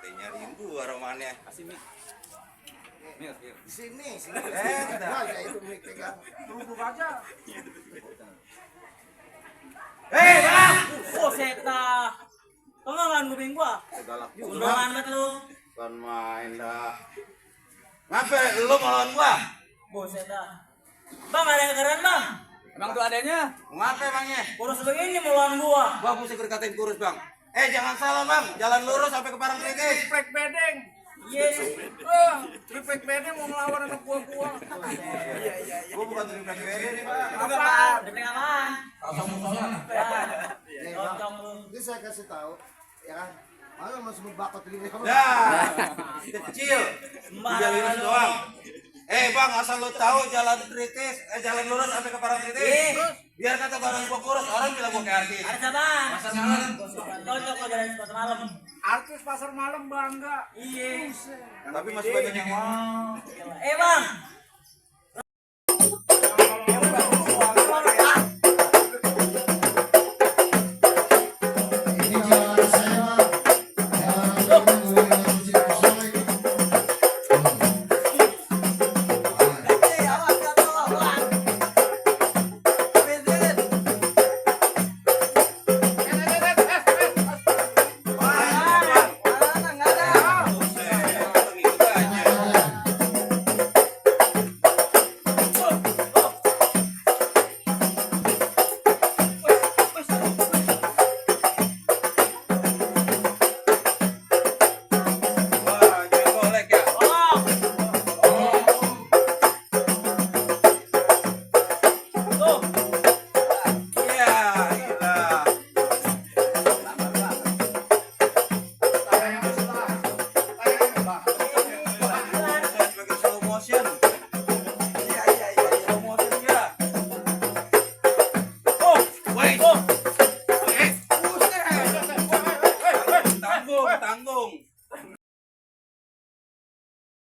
Nyariin gua romannya. Kasih mik. Di sini. Ada. Itu mic pegang. Duduk aja. Bang! Buset dah. Pengalan kuping gua. Galak juga. Udah banget lu. Kan main dah. Ngapa lu melawan gua? Buset dah. Bang ada yang keren bang. Emang tuh adanya? Ngapa emangnya? Kurus begini melawan gua. Gua mesti berkatain kurus, Bang. Jangan salah, Bang. Jalan lurus sampai ke Parangtritis. Tripek bedeng. Yes. Tripek bedeng mau ngelawan anak gua. Gua bukan terima nih, Bang. Apa? Demi apaan? Nih, Kocok lu. Ini saya kasih tahu, ya kan? Mana masih berbakot gini? Ya. Kecil. Tiga lurus doang. Bang, asal lu tahu jalan Tritis, jalan lurus sampai ke Parangtritis. Biar kata barang gua kurus, orang bilang gua kayak artis. Ada siapa? Pasar malam. Cocok lo jalan pasar malam. Artis pasar malam bangga. Iya. Tapi masih banyak yang mau. Bang. Ini jalan saya, Wah, jangan golek ya. Iya, gila. Sebagai slow motion. Slow motion ya. Wait. Tanggung.